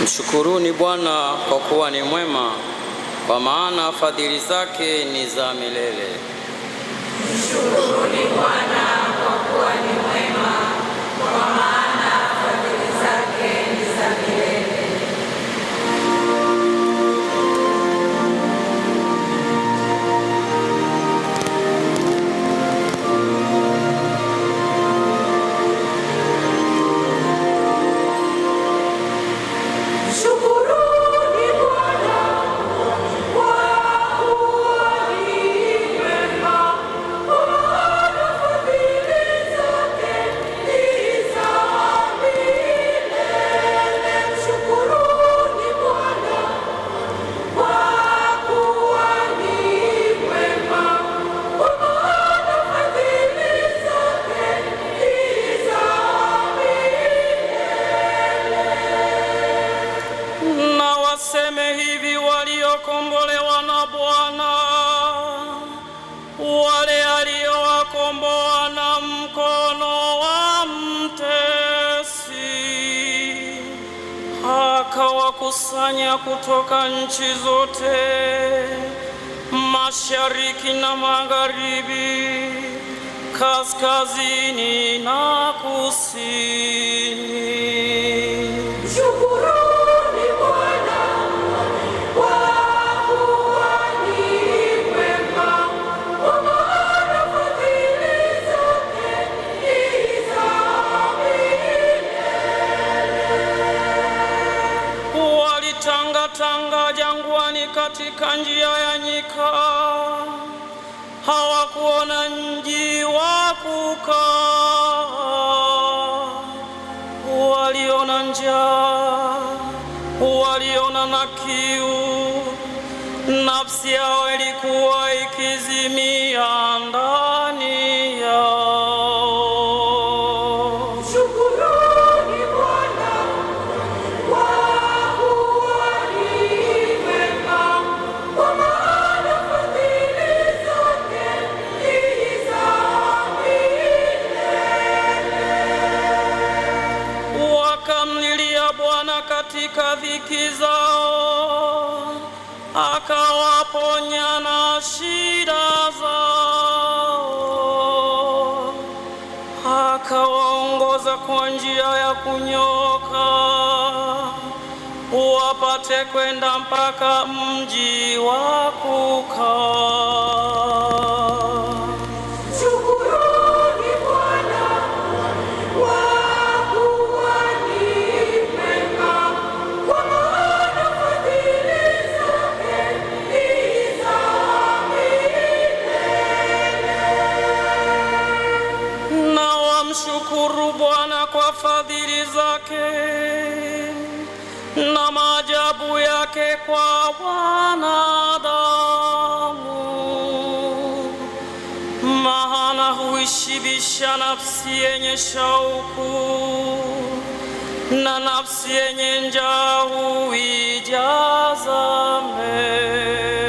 Mshukuruni Bwana kwa kuwa ni mwema, kwa maana fadhili zake ni za milele. Mshukuruni Bwana kwa kuwa ni mwema, kwa maana fadhili zake ni za milele. Mshukuruni Bwana kwa kuwa ni mwema, kwa maana fadhili zake ni za milele. Mshukuruni Bwana kwa kuwa ni mwema, kwa maana fadhili zake ni za milele. Na waseme hivi waliokombolewa na Bwana, wale aliowakomboa na mkono wa mtesi, akawakusanya kutoka nchi zote, mashariki na magharibi, kaskazini na kusini. Mshukuruni Bwana kwa kuwa ni mwema, kwa maana fadhili zake ni za milele. Walitangatanga jangwani katika njia ya nyika, hawakuona mji wa kukaa. Waliona njaa, waliona na kiu, nafsi yao ilikuwa ikizimia ndani yao. Mshukuruni Bwana kwa kuwa ni mwema, kwa maana fadhili zake ni za milele. Wakamlilia Bwana katika dhiki zao, akawaponya na shida zao, akawaongoza kwa njia ya kunyoka, wapate kwenda mpaka mji wa kukaa. Mshukuruni Bwana kwa kuwa ni mwema, kwa maana fadhili zake ni za milele. Na wamshukuru Bwana kwa fadhili zake na maajabu yake kwa wanadamu, maana huishibisha nafsi yenye shauku na nafsi yenye njaa huijaza mema.